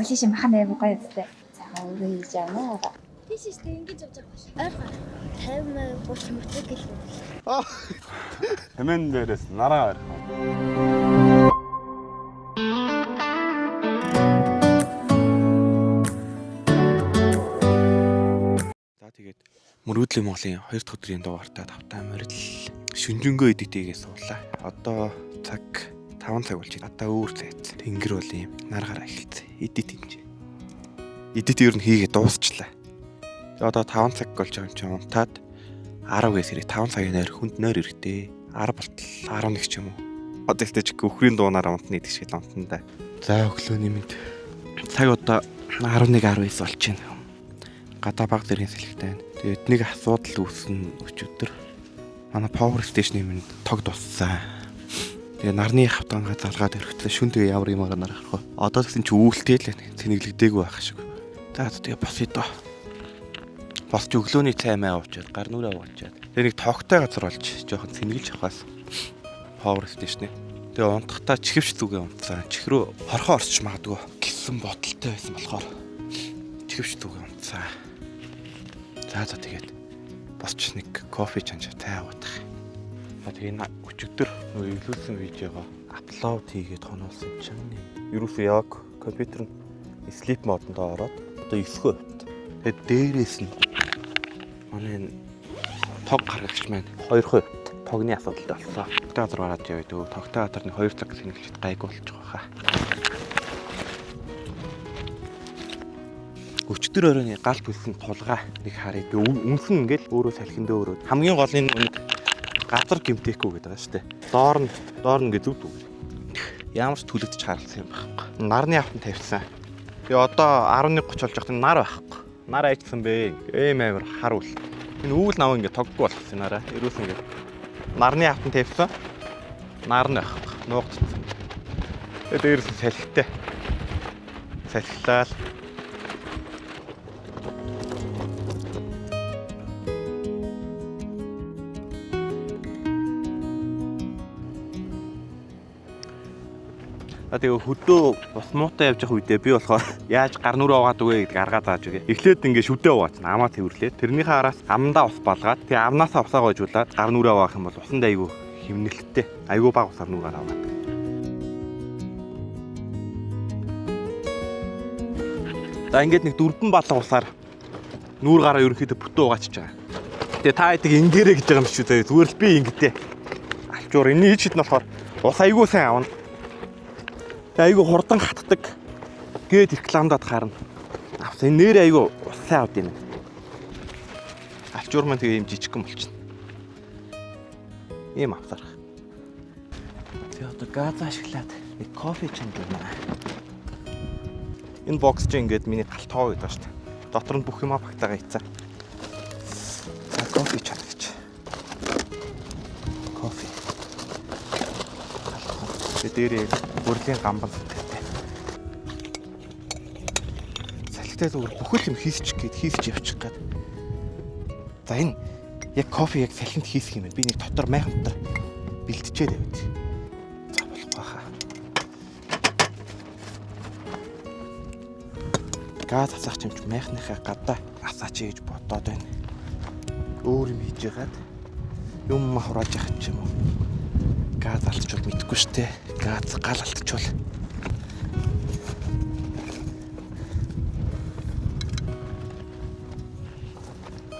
Монголын шиг махан аймаг гоё үстэй. Цагаан өөрөө хийж авна. Тийш шүү дээ, ингэж явж байгаа бол. Ойрхон 50 30 мотоцикл юм. Хэмээн дээрээс нараа ойрхон. За, тэгээд мөрөөдлийн Монголын 2 дахь өдрийн дугаартаа тавтай морил шүнжэнгөө edit хийгээ суулаа. Одоо цаг 5 цаг болж байна. Одоо өөр цайц. Тэнгэр бол ийм нар гараа эхэлсэн. Edit хийж. Edit ер нь хийгээ дуусчлаа. Тэгээ одоо 5 цаг болж байгаа юм чинь унтаад 10-ээс ирээ, 5 цагийн нойр, хүнд нойр эрэхтэй. 10 болтол 11 ч юм уу. Одоо ихтэй ч өхрийн дуунаараа унтна гэдэг шиг л унтана да. За, өглөөний мэнд. Цаг одоо 11:19 болж байна. Гадаа баг зэргийн сэлэгтэй байна. Тэгээд нэг асуудал үүсэн өчигдөр. Манай power station-ы минь тог дуссан. Тэгээ нарны хавтангаа залгаад өргөтлөө, шүн тэгээ ямар юм араа нар харах вэ? Одоо тэгсэн чи үүлтэй л байна. Цэнэглэгдээгүй байх шиг. За, тэгээ босъё доо. Босч өглөөний цай маа уучаад, гар нүрээ угаачаад. Тэгээ нэг тогтой газар болж жоохон цэнгэлж авахаас power station-ы. Тэгээ унтахтаа чихвч зүгээ унтсан. Чих рүү хорхоо орчих магадгүй гэсэн бодолтой байсан болохоор чихвч зүгээ унтсан. За, тэгээд босч нэг кофе чанж цай уудах. За, тэгээ энэ өчигдөр нөгөө эвлүүлсэн видеого upload хийгээд хонуулсан чинь ерөөсөө яг компьютер нь sleep mode д ороод одоо 9%. Тэгээд дээрээс нь манай энэ тог гаргагч маань 2% тогны асуудалтай болсон. Тогтой газар гараад яваа дөө. Тогтой газар нэг 2 цаг сэнгэлжид гайгүй болчих واخа. Өчтөр оройн гал бүлсэн тулгаа нэг харъя. Би үнсэн ингээл өөрөө салхиндээ өөрөө. Хамгийн гол нь нэг газар гимтэхгүй гэдэг байгаа шүү дээ. Доор нь ингээ зүг зүг. Ямар ч түлэгдэж харалцсан юм байхгүй. Нарны автан тавьсан. Тэгээ одоо 11:30 болж байхад нар байхгүй. Нар айжсан бэ. Эм амар хар үл. Энэ үүл наваа ингээ тоггүй болгосон нараа. Ерөөс ингээ нарны автан тавьсан. Нар нь байхгүй. Нуугдсан. Тэгээ дээрээс нь салхитай. Салхилаа л. А, тэгээ хөдөө бус муутай явж явах үедээ би болохоор яаж гар нүрээ угаадаг вэ гэдэг аргаа зааж өгье. Эхлээд ингээ шүдээ угаацна. Амаа цэвэрлээд тэрнийхээ араас амдаа ус балгаад, тэгээ амнаасаа усаа гойжуулаад гар нүрээ угаах юм бол усанд айгүй химнэлттэй. Айгүй бага усаар нүр гараа угаадаг. За, ингээд нэг дөрвөн балга усаар нүүр гараа ерөнхийдөө бүтэн угаачиж байгаа. Тэгээ та хэдэг ингээрэ гэж байгаа юм шүү дээ. Зүгээр л би ингэдэ. Алчуур энэний ич хэд нь болохоор ус айгүй сайн авна. Тэгээ айгүй хурдан хатдаг. Гээд рекламдад харна. Авсан энэ нэр айгүй ус сайн авд юм. Алчуур маань тэгээ юм жижигхэн болчихно. Ийм авсарах. Тэгээ одоо газ ашиглаад нэг кофе чамд байна. Энэ box чинь ингээд миний гал тогоо гэдэг ба шүү дээ. Дотор нь бүх юма багтаага хийцээ. За, кофе чанагч. Кофе. Тэгээ дээрээ бүрлийн гамбал сүтгэлтэй. Салхитай зүгээр бүхэл юм хийсчих гээд хийсч явчих гээд. За, энэ яг кофе яг салхинд хийсэх юм байна. Би нэг дотор майхан дотор бэлтжээд байв. За, болохгүй хаа. Газ асаах юм чи майхныхаа гадаа асаач гэж бодоод байна. Өөр юм хийж ягаад юм хурааж яхах ч юм уу. Газ алдчихвал мэдэхгүй штэ. Газ гал алдчихвал.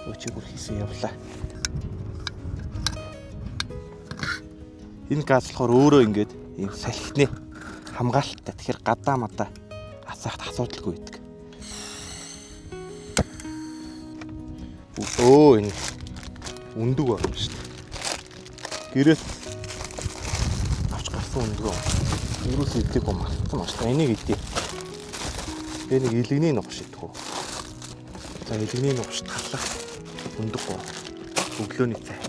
Өчигөр хийсэн явлаа. Энэ газ болохоор өөрөө ингээд ийм салхины хамгаалалттай. Тэгэхээр гадаа мадаа асаахт асуудалгүй байдаг. Өө, энэ өндөг байна шүү дээ. Гэрээс авч гарсан өндөг. Ерөөс идээг мартсан маш та. Энийг идэ. Тэгээ нэг илэгний нугаш идэх үү. За, илэгний нугаш талах өндөг гоо. Өглөөний цай.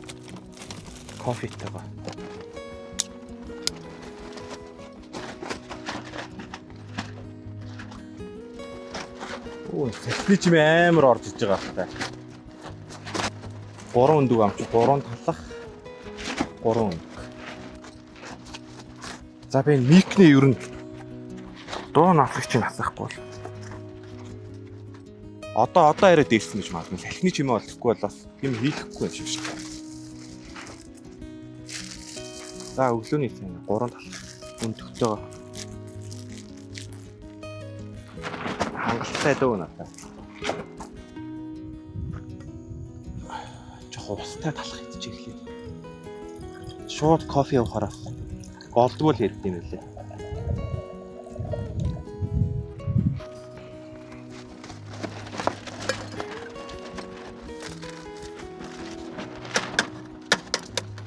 Кофетэйгоо. Өө, салхины чимээ амар орж иж байгаа хэрэг. Гурван өндөг амч, гурван талах, гурван өндөг. За, би энэ mic ний ер нь дуу наасах чинь асахгүй бол. Одоо арай дээшсэн гэж магадгүй. Салхины чимээ бол тэгэхгүй бол бас юм хийхгүй юм шиг шүү дээ. За өглөөний цай 3 тал өнтөгтэйгөө. Хангалттай дөө надад. Жохо устай талах идчих эхлэв. Шууд кофе уухаараа голдгоо л хэрэгтэй юм лээ.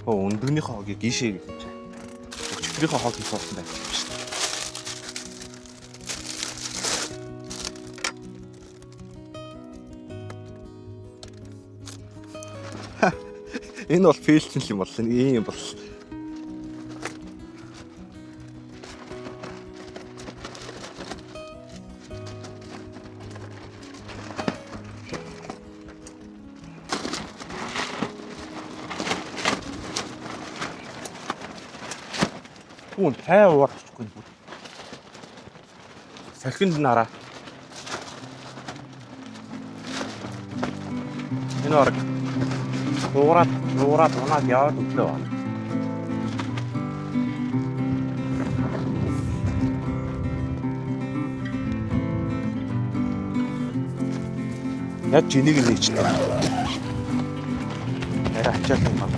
Өндөгнийхөө хогийг гişээ гэж. Өчигдрийнхөө хог хийх болсон байх юм шүү дээ. Энэ бол фейлсэн юм бол ийм юм бол. Түүн тай уурлахгүй юм бүр. Салхинд нараа. Энэ орг хуураад унаад яваад өглөө байна. Яг энийг нээчихлээ. Арай ачаалан байна.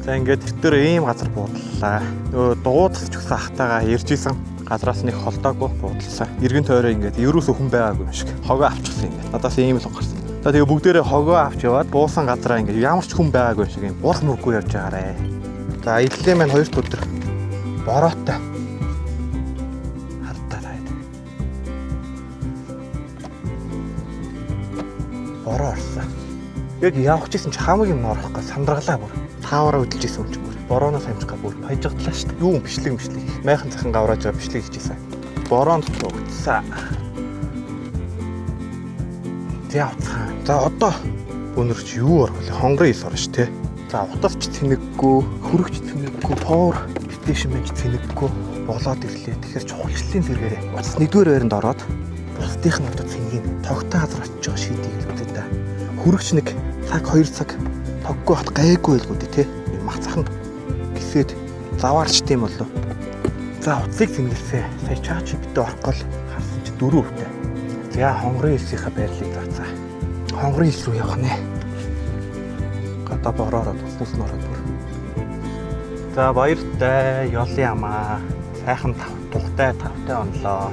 За ингээд тэр дээр ийм газар буудлаа. Нөгөө дугуй тасч өгсөн ахтайгаа ярьж исэн газраас нэг холдоогүй буудалсан. Эргэн тойроо ингээд ерөөсөө хүн байгаагүй юм шиг. Хогоо авчихсан ингээд. Надаас ийм л гарсан. За тэгээ бүгдээрээ хогоо авч яваад буусан газараа ингээд ямар ч хүн байгаагүй юм шиг юм уул мөргүй явж байгаарэ. За аяллаа маань 2 дахь өдөр бороотой. Хардаа таад. Бороо орсон. Яг явах гэсэн чи хамаг юм орохгүй сандаргалаа бүр. Таавараа хөдөлж исэн юм чи бүр. Борооноос амжих бүр баяжгадлаа шүү дээ. Юу юм бичлэг. Майхан цахан гаврааж байгаа бичлэг хийжсэн. Бороонд тугдсан. За уцхан. За одоо өнөрч юу орох вэ? Хонгорын ис орно шүү те. За утасч цэнэггүй, хөрөгч цэнэггүй, power station мэж цэнэггүй болоод ирлээ. Тэгэхээр чухалчлалын зэрэгээрээ утас нэгдүгээр байранд ороод бусдынх нь одоо цэнгийн тогтой газар очиж байгаа шийдийг л үзээ та. Хөрөгч нэг цаг 2 цаг тоггүй хат гайгүй байлгүй дээ те. Мах цахан гисээд заваарч тийм болов. За утсыг цэнгэлсээ. Сая чаач битээ орохгүй л харсан чи 4 өвтэй. За хонгорын элсийнхаа байрлалыг заацаа. Хонгорын элс рүү явах нэ. Гадаа бороо ороод туслан ороод бүр. За баяртай ёлын амаа. Сайхан тухтай тавтай онлоо.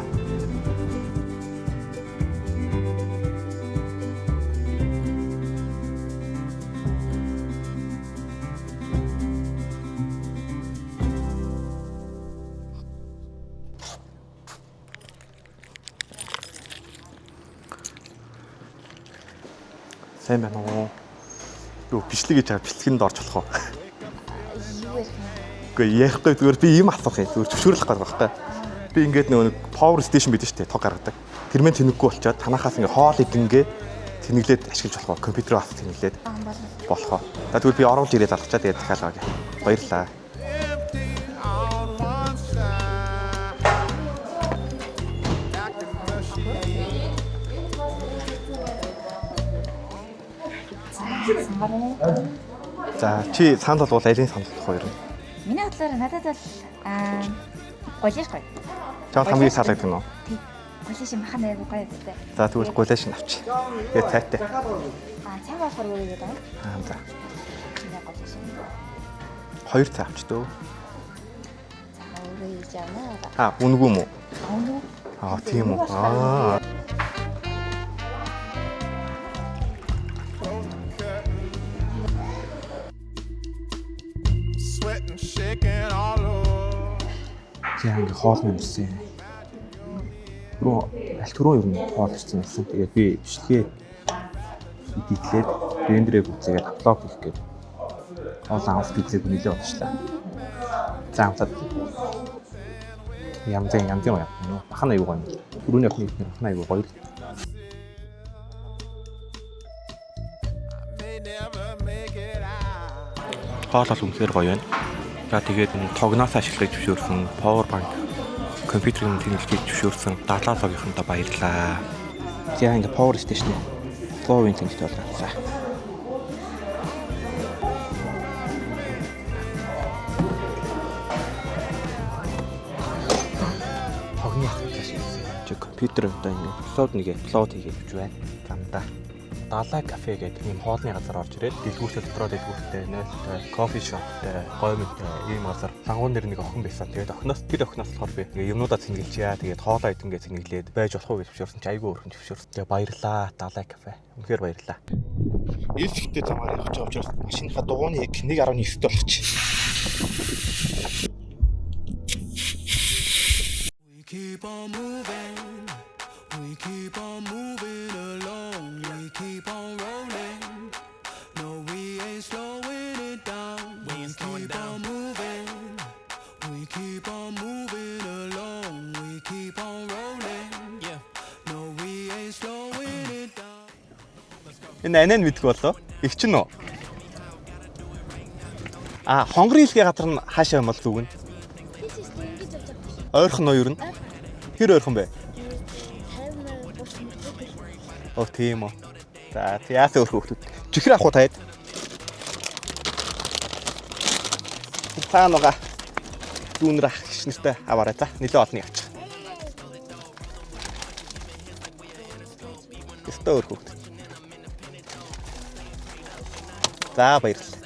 Сайн байна уу? Юу бичлэг хийж байгаа бичлэгэнд орж болох уу? Юу ярих юм? Үгүй ярихгүй зүгээр би юм асуух юм. Зүгээр зөвшөөрлөх гэдэг байхгүй. Би ингээд нөгөө нэг power station байдаг шүү дээ, тог гаргадаг. Тэр мэн тэнэггүй болчоод танахаас ингээд хоол идэнгээ тэнэглээд ашиглаж болох уу? Компьютероо бас тэнэглээд болох уу? За тэгвэл би оруулж ирээд алгачаа тэгээд захиалгаа гэ. Баярлалаа. On one side, acting mushy. За чи санал болгол алийг санал болгох вэ? Миний бодлоор надад бол голиш гоё. Чамд хамгийн таалагддаг нь уу? Тий. Голиш махан айгу гоё гэдэг. За тэгвэл гулааш нь авчи. Тэгээ цайтай. Аа цай болохоор юу гэдэг вэ? Аа за. Миний голиш. Хоёр цай авч дөө. За өөрөө хийж явна. Аа үнэгүй юм уу? Үнэгүй. Аа тийм үү. Аа. Sweating, shaking all over. За ингээ хоол мэмсэн. Түрүү аль түрүү ер нь хоол ирсэн байсан. Тэгээд би бичлэгээ эдитлээд рендерээ үзээгээд апплод хийх гээд хоол авах үзээг нэлээд болчихлаа. За амсаад. Янзын янзын гоё. Бахан аюу гоё. Түрүүний охины ихнэр бахан аюу гоё. May never make it out. Хоол бол үнэхээр гоё байна. За тэгээд тогноос ашиглаж зөвшөөрсөн power bank компьютерийн тэнэлтийг зөвшөөрсөн далаа логийнхонтой баярлаа. За ингээ power station 100% тэнэлт болгоцсон. Тогны асуудал шийдсэн. Чи компьютер одоо ингээ episode нэг upload хийгээд явж байна. Замдаа. Далай кафе гэдэг ийм хоолны газар орж ирээд дэлгүүртэй дотроо дэлгүүртэй, нойлтой, кофе шоптой, гоймонтой ийм газар. Лангуун дээр нэг охин байсан. Тэгээд охиноос тэр охиноос болохоор би ингээ юмнуудаа цэнгэлжээ. Тэгээд хоолоо идэнгээ цэнгэлээд байж болох уу гэж зөвшөөрсөн чи айгүй өөрхөн зөвшөөрсөн. Тэгээд баярлаа Далай кафе. Үнэхээр баярлаа. Илсэгтэй замаар явж байгаа учраас машиныхаа дугуйны яг 1.9-т болчих. We keep on moving. We keep on moving along. We keep on rolling. No, we ain't slowing it down. We ain't slowing keep on moving. We keep on moving along. We keep on rolling. Yeah. No, we ain't slowing it down. Энэ анаа нь мэдгүй болоо. Их чинь үү? А хонгорын илгээ газар нь хаашаа юм бол зүг нь? Тийш ингэж явж байгаа. Ойрхон уу ер нь? Хэр ойрхон бэ? 50 30 мотоцикл. Оо тийм үү. За яасан өөр хүүхдүүд. Чихэр авах уу таад? Цаана байгаа дүүнэр ах гिच нартай аваарай за. Нилээ олно явчих. Өстө өөр хүүхдүүд. За баярлалаа.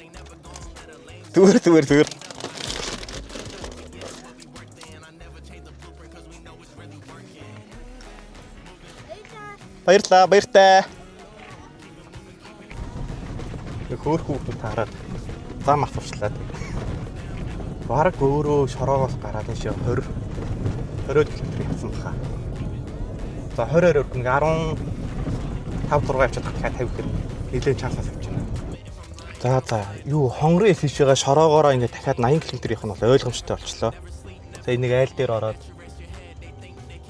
Зүгээр зүгээр зүгээр. Баярлалаа, баяртай. Хөөх хүүхдүүд таарад зам асуучлаа. Бараг өөрөө шороогоос гараад энэ шиг 20 20 км явсан баха. За 20 20 нэг 15 6 явчихад дахиад 50 гэхээр нэлээд чансаас авч байна. За за юу хонгорын эс хийшээгээ шороогоороо ингээд дахиад 80 км явах нь бол ойлгомжтой болчлоо. За энэ нэг айл дээр ороод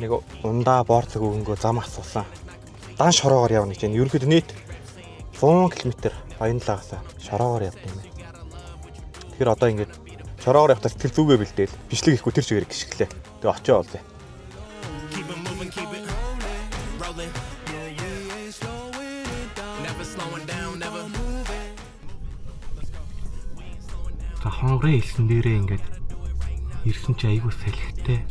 нэг ундаа боорцог өгөнгөө зам асуусан. Дан шороогоор явна гэж байна. Ерөнхийдөө нийт 100 км Баянлагаас шороогоор явд юм байна. Тэгэхээр одоо ингээд шороогоор явахтаа сэтгэл зүгээ бэлдээл бичлэг ихгүй тэр чигээр гიშгэлээ. Тэгээ очоо олъё. Keep it moving, keep it rolling. Yeah, we ain't slowing it down. Never slowing down, never. За хонгорын элсэн дээрээ ингээд ирсэн чи айгүй салхитай.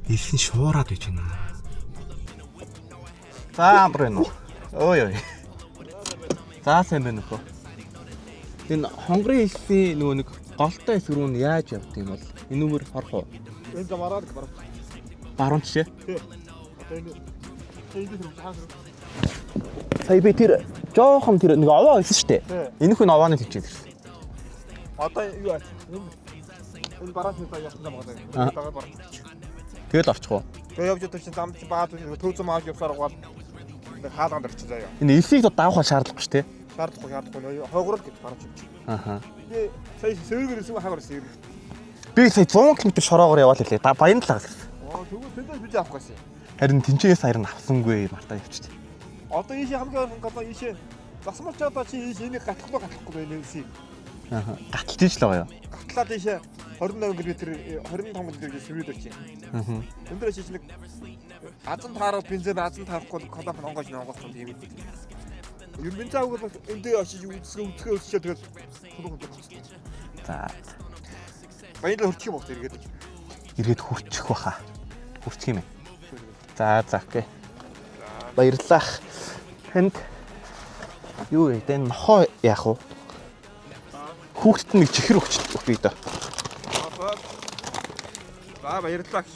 Элсэн шуураад байж байна. За амар байна уу? Ой ой. За сайн байна уу? Энэ хонгорын элсийн нөгөө нэг голтой хэсэг рүү нь яаж явд юм бол энүүгээр орох уу? Энэ замаараа л баруун. Баруун жишээ. Одоо энэ энэ хаана Сая би тэр жоохон тэр нэг овоо байсан шүү дээ. Энэ хүн овооны хэмжээд ирсэн. Одоо юу аа? Энэ бараас нэг яасан зам байгаа. Дагаа баруун. Тэгэл орчих уу? Тэгээ явж явж чинь зам чи баа төв зам авч явсаар гол нэг хаалганд орчих заяа. Энэ элсийг давах шаардлагагүй шүү дээ. Шаардлагагүй шаардлагагүй хойгорол гэж баруун чимч. Аха. Би сая сэргэр ирсэн хаагур сэргэр. Би сая 100 км шороогоор яваал хэлээ. Баян талаас ирсэн. Аа тэгвэл тэндээс биж авах гэсэн. Харин тэнцээс харин авсангүй мартаа явчих. Одоо ийшээ хамгийн ойрхон одоо ийшээ засмарч одоо чи ийш энийг гатлахгүй гатлахгүй байна ийшээ. Аа. Гаталж иж л байгаа юу? Гатлаад ийшээ 28 км 25 км гэж сүрээд очив. Аа. Энд дээр чи нэг азан таарал бензин азан таарахгүй колоп онгойж онгохгүй тийм үү. Ер нь бензин авах бол энд дээр очиж үзсгээ үзсгээ үзсгээ тэгэл түлхүүн түлхүүн. За. Баярлал хөрчих юм уу эргээд. Эргээд хурчих баха. Хурчих юм ээ. За за окей. Баярлалаа. Тэнд юу вэ? Тэн нохоо яах вэ? Хүүхдэд нэг чихэр өгч өгье дөө. За баярлалаа гэж.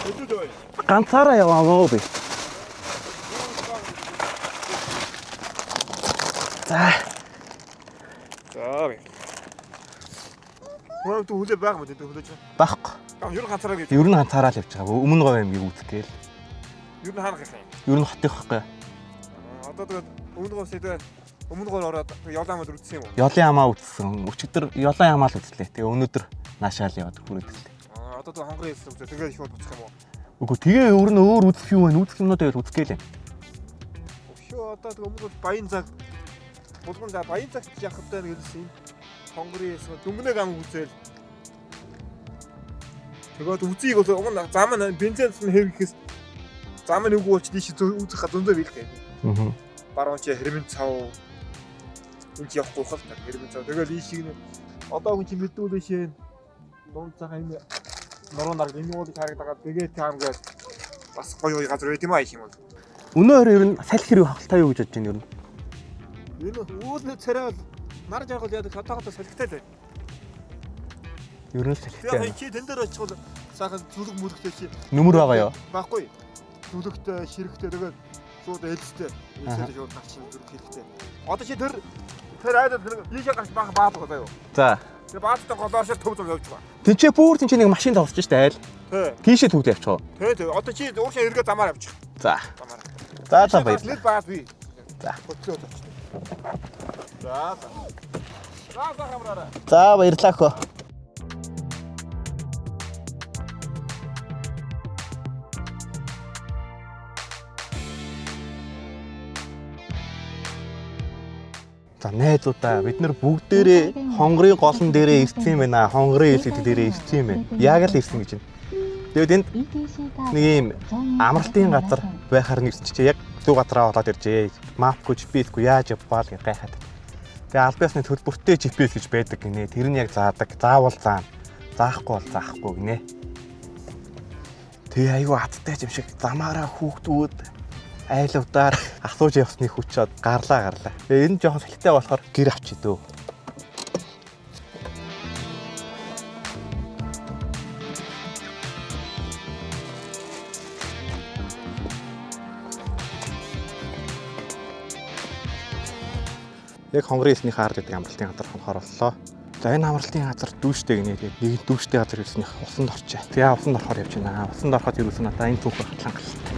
Өдөө дөө. Ганцаараа яваа би. За. За баярлалаа. Хөө хүлээ байх юм уу хүлээж. Байхгүй. Ер нь ганцаараа гэж. Ер нь ганцаараа л явж байгаа. Өмнө говь аймгийг үзэх гээл. Ер нь хаанах юм. Ер нь хотынх байхгүй. Одоо тэгээд өмнө говьс тэгээд Өмнө гоор ороод Ёлон амад үзсэн юм уу? Ёлын амаа үзсэн. Өчигдөр Ёлон амаа л үзлээ. Тэгээ өнөөдөр наашаал яваад хүрээд ирлээ. Аа, одоо тэг хонгорын элс үзээ. Тэгээд шууд буцах юм уу? Үгүй, тэгээ өөр нь өөр үзэх юм байна. Үзэх юмнууд байвал үзэх гээл юм. Өшөө одоо тэг өмнө бол баян цаг булган, за, баян цагт явах гэдэг нэг элс юм. Хонгорын элс дүнгнэг ам үзээл. Тэгээд үзийг бол өмнө зам нь бензин нь хэвгэхээс зам нь үгүй болч тийш үзэх га зөндөө биелтэй. Аа. Баруун чи хэрмэн цав энэ ч явахгүй хэл та хэрмэн цав. Тэгэл ийшиг нь одоо хүн чи мэддүүл шээ. Дунд цагаан энэ нуруу нар энэ уулыг харагдагаад тэгээд таам гэж бас гоё гоё газар байт юм аа юм бол. Өнөө өрөө ер нь салхи хэрэг хавхалтай юу гэж бодож байна ер нь? Энэ үүлний царай бол нар жаргал яадаг хотоогоо салхитай л байна. Ер нь л салхитай. Тэгээ чи тэн дээр очихвол сайхан зүлэг мүлэгтэй чи Нүмер байгаа юу? Байхгүй. Зүлэгтэй, ширэгтэй, тэгээд шууд элстэй. Элстэй шууд гарч зүлэг хэрэгтэй. Одоо чи тэр тэр айдад тэр ийшээ гарч баах баалга заяа. За. Тэр баалтай голоор шил төв зам явж байгаа. Тинчээ бүр тинчээ нэг машин зогсож штэ айл. Тий. Тийшээ төвлөө явчих уу? Тий, тий. Одоо чи уушаа эргээ замаар явчих. За. Замаар. За, за, баярлалаа. Нэг бааз бий. За. Хөтлөө оччих. За, за. За, за, хамраарай. За, баярлалаа хөө. За, найзуудаа, бид нар бүгдээрээ хонгорын голон дээрээ ирсэн юм байна. Хонгорын ил гэдэг дээрээ ирсэн юм байна. Яг л ирсэн гэж байна. Тэгээд энд нэг ийм амралтын газар байхаар нэгсэн чи яг зөв газараа болоод иржээ. Мапгүй, GPS-гүй яаж явбал гэж гайхаад. Тэгээ аль биесны төлбөртэй GPS гэж байдаг гинэ. Тэр нь яг заадаг. Заавал заана. Заахгүй бол заахгүй гинэ. Тэгээ айгүй азтай юм шиг замаараа хүүхдүүд айлуудаар асууж явсны хүч од гарлаа гарлаа. Тэгээ энэ жоохон салхитай болохоор гэр авчи дөө. Яг хонгорын эснийхээ ард гэдэг амралтын газар хонхоор боллоо. За, энэ амралтын газар дүүштэй гинэ. Тэгээд нэг дүүштэй газар ирснийх усанд орчээ. Тэгээ усанд орохоор явж байна. Усанд ороход юусэн надаа энэ түүх хатлан галтай.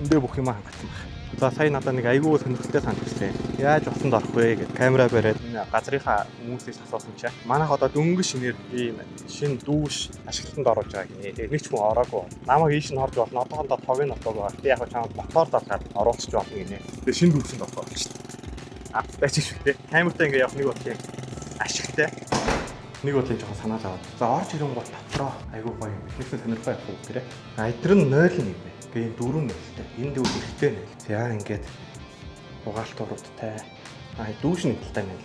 Эндээ бүх юм хангацсан байна. За, сая надаа нэг айгүй сонирхолтой санал ирсэн. Яаж усанд орох вэ гэд камера бариад энэ газрынхаа хүмүүсээс асуусан чинь манайх одоо дөнгөж шинээр ийм шин дүүш ашиглалтанд оруулж байгаа гинэ. Тэгээд нэг ч хүн ороогүй. Намайг ийш нь орж болно. Одоохондоо тогийг нь отоогүй. Гэтэ яг чамд мотор залгаад оруулчих болно гинэ. Тэгээд шин дүүшинд орох болчихсон. Автай ч шүү дээ. Камертай ингээ явах нэг бодлын ашигтай. Нэг бодлын жоохон санаа зовоод. За, орж ирэнгуут дотроо айгүй гоё юм. Биднээс сонирхоо явах уу гэрээ. А эдгээр нь 0 1 бэ. Гэ ийм дөрвөн нөлтэй. Энэ дөрөв эрэгтэй нөл. За, ингээд угаалт уруудтай. А дүүш нэг талтай нөл.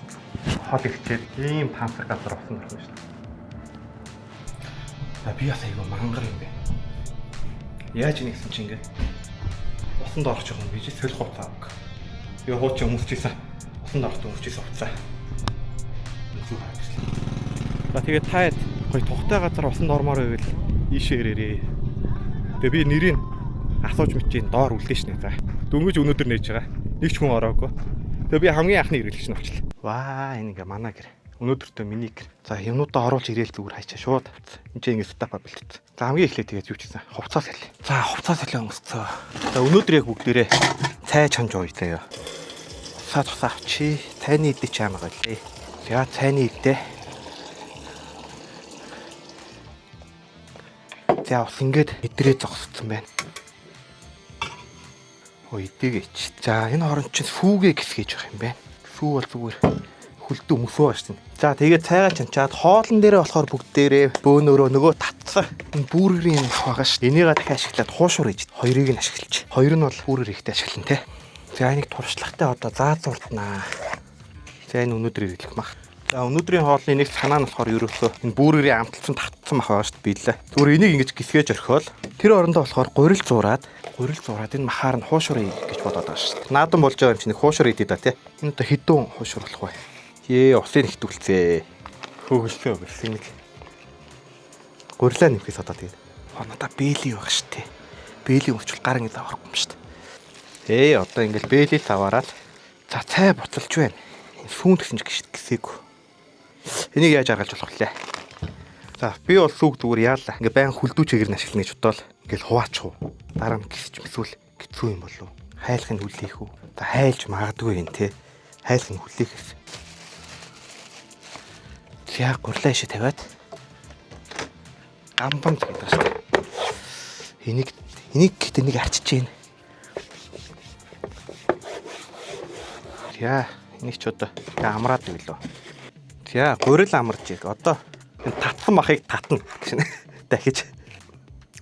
Хол ихчээд ийм тансаг газар усан орно шүү дээ. За, би бас айгүй мангар юм бэ. Яаж нэгсэн чи ингээд усанд орох жоохон би чи солих хуцаа авах. Би хуучин өмсчихсэн. Усанд орох өмсчихсэн хуцаа. Өмсөв харагчлаа. За, тэгээд та хэд гоё тухтай газар усанд ормоор байвал ийшээ ирээрээ. Тэгээ би нэрийг асууж мэдчихээн доор үлдэн шнэ. За. Дөнгөж өнөөдөр нээж байгаа. Нэг ч хүн ороогүй. Тэгээ би хамгийн анхны хэрэглэгч нь болчихлоо. Ваа, энэ ингээ манай гэр. Өнөөдөртөө миний гэр. За, юмнуудаа оруулж ирээл зүгээр хайчаа шууд авцсан. Энд чинь ингээ setup аа бэлтсэн. За, хамгийн эхлээд тэгээд юу ч гэсэн хувцас соль. За, хувцас солио өмсцөө. За, өнөөдөр яг бүгдээрээ цай чамж ууя заяа. Усаа тусаа авчи. Цайны идэ чи амар голээ. За, цайны идэ. За, ус ингээд мэдрээ зогссон байна. Ой, идээгээч. За, энэ хорон чинь сүүгээ гисгэж явах юм байна. Сүү бол зүгээр хөлдөө мөсөө байна. За, тэгээд цайгаа чанчаад хоолн дээрээ болохоор бүгдээрээ бөөнөрөө нөгөө татсан энэ бүргэрийн мах байгаа шүү. Энийгээ дахиад ашиглаад хуушуур хийж хоёрыг нь ашиглаж. Хоёр нь бол бүргэр ихтэй ашиглан те. За, энийг туршлагатай одоо заазууртнаа. За, энэ өнөөдөр хэрэглэх мах. За, өнөөдрийн хоолны нэг санаа нь болохоор ерөөсөө энэ бүргэрийн амталсан татсан мах байгаа шүү дээ биелээ. Зүгээр энийг ингэж гисгээж орхиол тэр орондоо болохоор гурил зуураад, гурил зуураад энэ махаар нь хуушуур ий гэж бодоод байгаа шүү дээ. Наадам болж байгаа юм чинь нэг хуушуур идэ да тий. Энэ одоо хэдэн хуушуур болох вэ? Ее, усын ихтүүлцээ. Хөглөө гэсэн нэг. Гурилаа нэмэхээс одоо тэгээд. Хоо, надаа бэли байх шүү дээ. Бэли өмчл гар ингэ заварахгүй юм шүү дээ. Ээ, одоо ингээл бэли л аваараа л. За, цай буцалж байна. Энэ сүүн гэсэн ч гисээгүй. Энийг яаж аргалж болох вэ? За, би бол сүүг зүгээр яалаа. Ингээ байн хүлдүү чигээр нь ашиглана гэж бодоол ингээл хуваачих уу. Дараа нь гисч мэсвэл хэцүү юм болов. Хайлахыг хүлээх үү? За, хайлж магадгүй юм те. Хайлах нь хүлээхээс. За гурлаа ишээ тавиад гамбамт гэдэг шүү дээ. Энийг гэдэг нэг арчиж гин. За энийг ч одоо ингээ амраад өглөө. За гурил амарч яг одоо энэ татсан махыг татна гэж нэ. Дахиж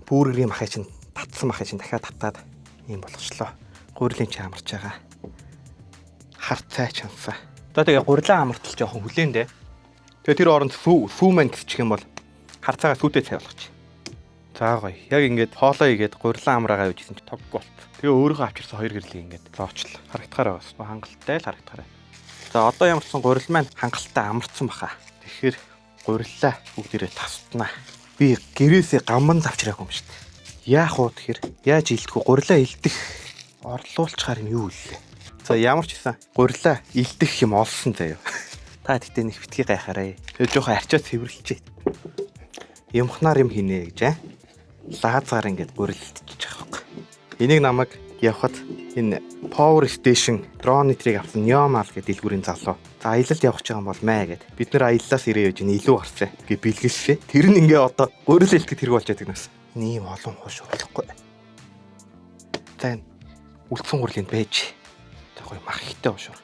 бүргэрийн махыг чинь татсан махыг чинь дахиад татаад ийм болгочлоо. Гурилын чи амарч байгаа. Хар цай чансаа. За тэгээ гурилаа амартал жоохон хүлээн дээ. Тэгээ тэр оронд сүү мэн гисчих юм бол хар цагаа сүүтэй цай болгочих. За гоё. Яг ингээд хоолоо игээд гурилан амраагаа явж исэн чи тоггүй болт. Тэгээ өөрийнхөө авчирсан хоёр гэрлийг ингээд зоочлоо. Харагдахаар байгаас. Хангалттай л харагдахаар. За одоо ямар ч сан гурил маань хангалттай амарцсан баха. Тэгэхээр гуриллаа бүгдээрээ тастнаа. Би гэрээсээ гамбан авчираагүй юм шүү дээ. Яах вэ тэгэхээр яаж илдэх вэ? Гурилаа илдэх орлуулчихаар юм юу үлээ. За ямар ч гэсэн гурилаа илдэх юм олсон заяа. Та тэгтээ нэг битгий гайхаарэ. Тэгээ жоохон арчаа цэвэрлэжээ. Юмхнаар юм хийнэ гэж аа. Лаазгаар ингээд гурил илдчихэж байгаа байхгүй. Энийг намайг явхад энэ Power Station дрон нэтрийг авсан Neomal гэдэг дэлгүүрийн залуу. За аялалд явах гэж байгаа юм бол мэ гэд. Бид нэр аяллаас ирээ явж энэ илүү гарцаа гэж бэлгэлсэн. Тэр нь ингээ одоо гурил илтгэх хэрэг болж байдаг нас. Энэ ийм олон хууш болохгүй. За энэ үлдсэн гурил энд байж. За гоё мах ихтэй уушур.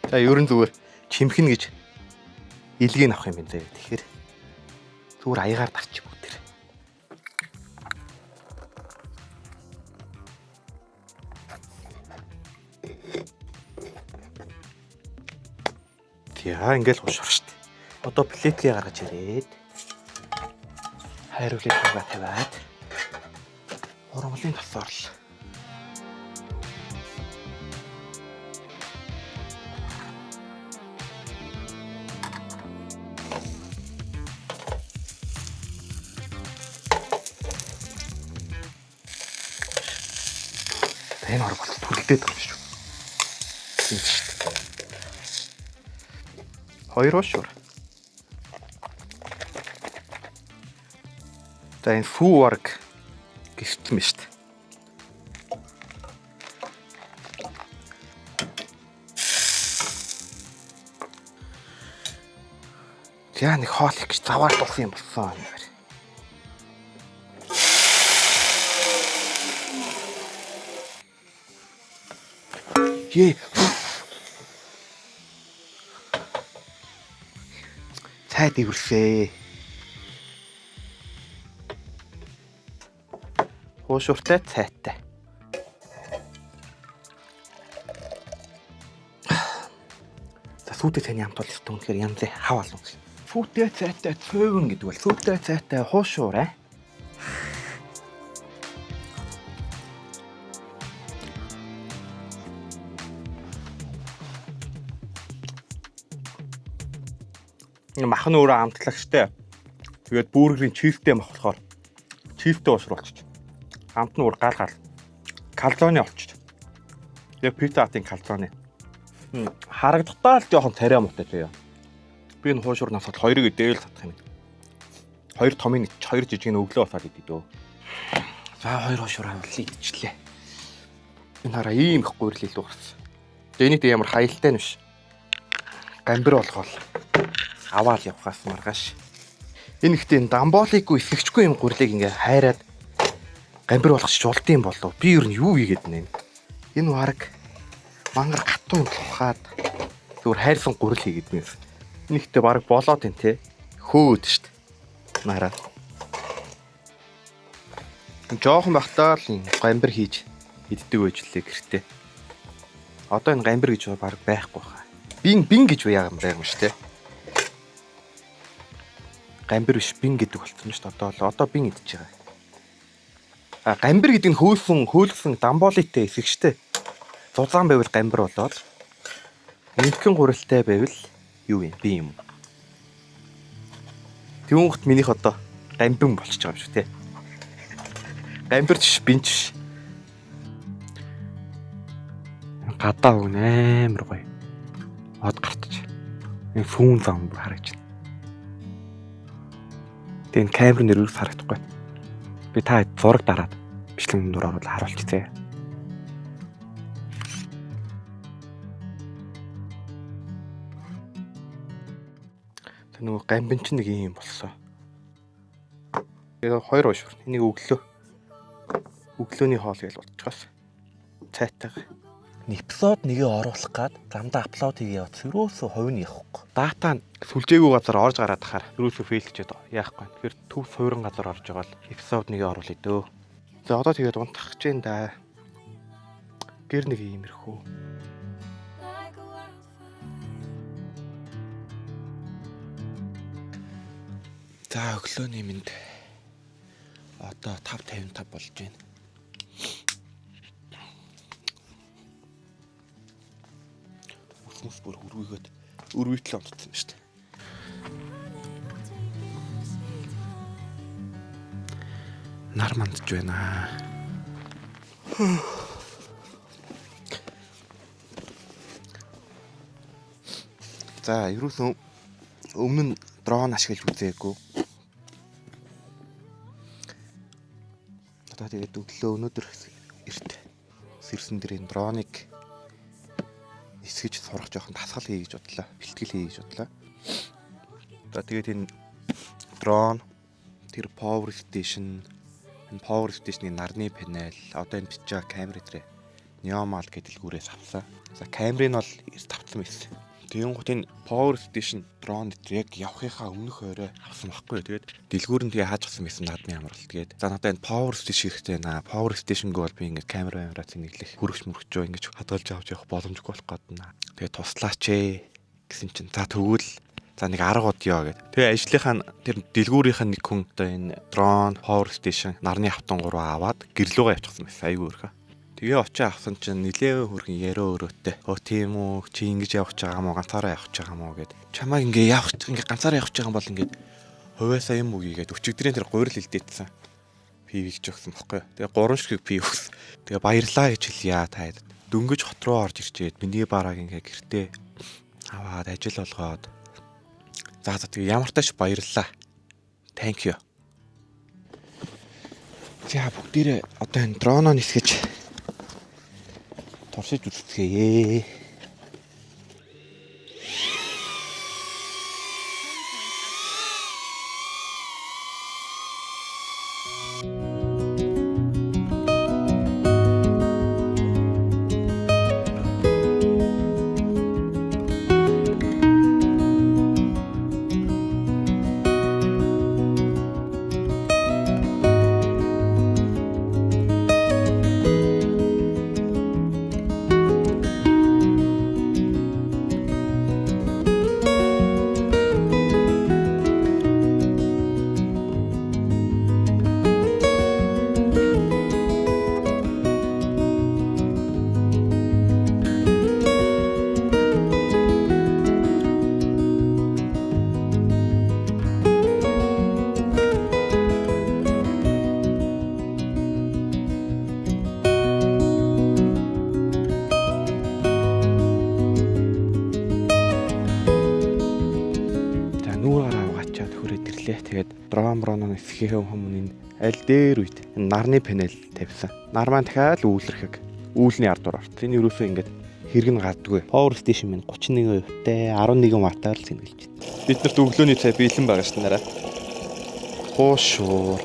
За ерөн зүгээр чимхэн гэж илгийг авах юм байна заяа. Тэгэхээр зүгээр аягаар дарчих бүгд тэр. За ингээл уушур штт. Одоо плетгээ гаргаж ирээд хайруулыг тавиа тавиад ургамлын тас орлоо. Энэ орог бол түрлдээд байгаа юм шүү. Тийм шүү дээ. Хоёр уушур. За энэ сүү варг гиссэн байна шүү дээ. За нэг хоол их гэж заваар дуусан юм болсон юм байна. Ее. Цай дэвэрсээ. Хуушуртай цайтай. За сүйтэй цайны амт бол ёстой үнэхээр янз хав олон гэсэн. Сүйтэй цайтай цойвон гэдэг бол сүйтэй цайтай хуушуур аа. Мах нь өөрөө амтлагчтай. Тэгээд бүргэрийн чивтэй мах болохоор чивтэй уушрал болчих. Амт нь өөр гал гал. Калзоны болчих. Яг пицца хатын калзоны. Харагдахдаа л жоохон тариа муутай заяа. Би энэ хуушурнаас бол хоёрыг дээл татах юм. Хоёр томын ич, хоёр жижиг нь өглөө босоод идэв дөө. За хоёр хуушур авал идчихлээ. Энэ хараа ийм их гурил илүү гарсан. Тэгээ энийг ямар хаялтай нь биш. Гамбир болгоол аваал явхаас маргааш. Энэ ихтэй энэ дамболиггүй эсгэгчгүй юм гурлыг ингээ хайраад гамбир болгоч жулдсан болов. Би ер нь юу хийгээд байна? Энэ бараг мангар гатуу юм тухаад зүгээр хайрсан гурил хийгээд байна. Энэ ихтэй бараг болоод энэ те хөөд штт. Нараа. Жохон байхдаа л энэ гамбир хийж иддэг байж лээ гэртээ. Одоо энэ гамбир гэж бараг байхгүй хаа. Бин бин гэж яа юм байгаа юм шүү те. Гамбир биш бин гэдэг болсон шүү дээ. Одоо л одоо бин идэж байгаа. А гамбир гэдэг нь хөөлсөн хөөлгсөн дамболитэй хэсэг шүү дээ. Зузаан байвал гамбир болоод нэмхэн гурилтай байвал юу юм би юм. Түүнхт минийх одоо гамбин болчихж байгаа юм шүү те. Гамбирч биш бинч биш. Гадаа өгн амар гоё. Од гарч. Энэ фүүн зам бүр харагч. Тэгээ энэ камер нэр юус харагдахгүй. Би та зураг дараад бичлэг нөр оруулаад харуулчих зэ. Тэг нөгөө гамбин чинь нэг юм болсон. Тэгээд хоёр уушвар. Энийг өглөө. Өглөөний хоол гэж бодчихоос. Цайтайгаа. Эпизод нэгээ оруулах гад замдаа upload хийгээ яваад ерөөсөө хувь нь явахгүй. Дата нь сүлжээгүй газар орж гараад тахаар ерөөсөө fail чээд яахгүй. Тэгэхээр төв суурин газар орж байгаа л эпизод нэгээ оруулъя дөө. За одоо тэгээд унтах гэж байна да. Гэр нэг иймэрхүү. За өглөөний мэнд одоо 5:55 болж байна. Үсмэс бүр өргүйгээд өргүйтлээ онцсон юм шүү дээ. Нар мандж байна. За, ерөөсөн өмнө нь дрон ашиглаж үзээгүй. Одоо тэгээд өглөө өнөөдөр эрт сэрсэн дээр энэ дроныг нисгэж сурах жоохон дасгал хий гэж бодлоо. Бэлтгэл хий гэж бодлоо. За тэгээд энэ дрон тэр power station энэ power station-ы нарны панел одоо энэ бичиж байгаа камер дээр Neomal гэдэг дэлгүүрээс авсан. За камерыг нь бол эрт авсан байсан. Тэгэн гут энэ power station дрон дээр яг явахынхаа өмнөх орой авсан байхгүй. Тэгээд дэлгүүр нь тэгээ хааж авсан байсан наадмын амрал. Тэгээд за надад энэ power station хэрэгтэй байна. Power station-гүй бол би ингээд камера камера цэнэглэх хөрөгч мөрөгчөө ингэж хадгалж авч явах боломжгүй болох гээд байна. Тэгээд туслаач ээ гэсэн чинь за тэгвэл за нэг арга удъё гэд. Тэгээ ажлынхаа тэр дэлгүүрийнх нь нэг хүн одоо энэ дрон, power station, нарны автон гурван аваад гэрлүүгээ явчихсан байсан. Айгүй өөрхөн. Тэгээ очиж авсан чинь нилээн хөргөн яриа өрөөтэй. Өө тийм үү, чи ингэж явах гэж байгаа юм уу, ганцаараа явах гэж байгаа юм уу гэд. Чамайг ингээ явах ингээ ганцаараа явах гэж байгаа юм бол ингээд хувиасаа юм үгүй гэд өчигдрийн тэр гурил илдээдсэн. Пивийг ч өгсөн бохгүй. Тэгээ гурван ширхэг пив өгсөн. Тэгээ баярлаа гэж хэлье та хэд. Дөнгөж хот руу орж ирчээд миний барааг ингээ гэртээ аваад ажил болгоод за за тэгээ ямар тач баярлаа. Thank you. За бүгдээрээ одоо энэ дроноо нисгэж туршиж үзцгээе. За нүүр гараа угаачаад хөрөөд ирлээ. Тэгээд дрон броноо нисгэхээ өмнө энэ аль дээр үед энэ нарны панел тавьсан. Нар маань дахиад л үүлрэхэг үүлний ардуур орт. Энэ юусоо ингээд хэрэг нь гардаггүй. Power station минь 31% тай 11 ваттаар л цэнгэлж байна. Бид нарт өглөөний цай бэлэн байгаа шин нараа. Хуушуур.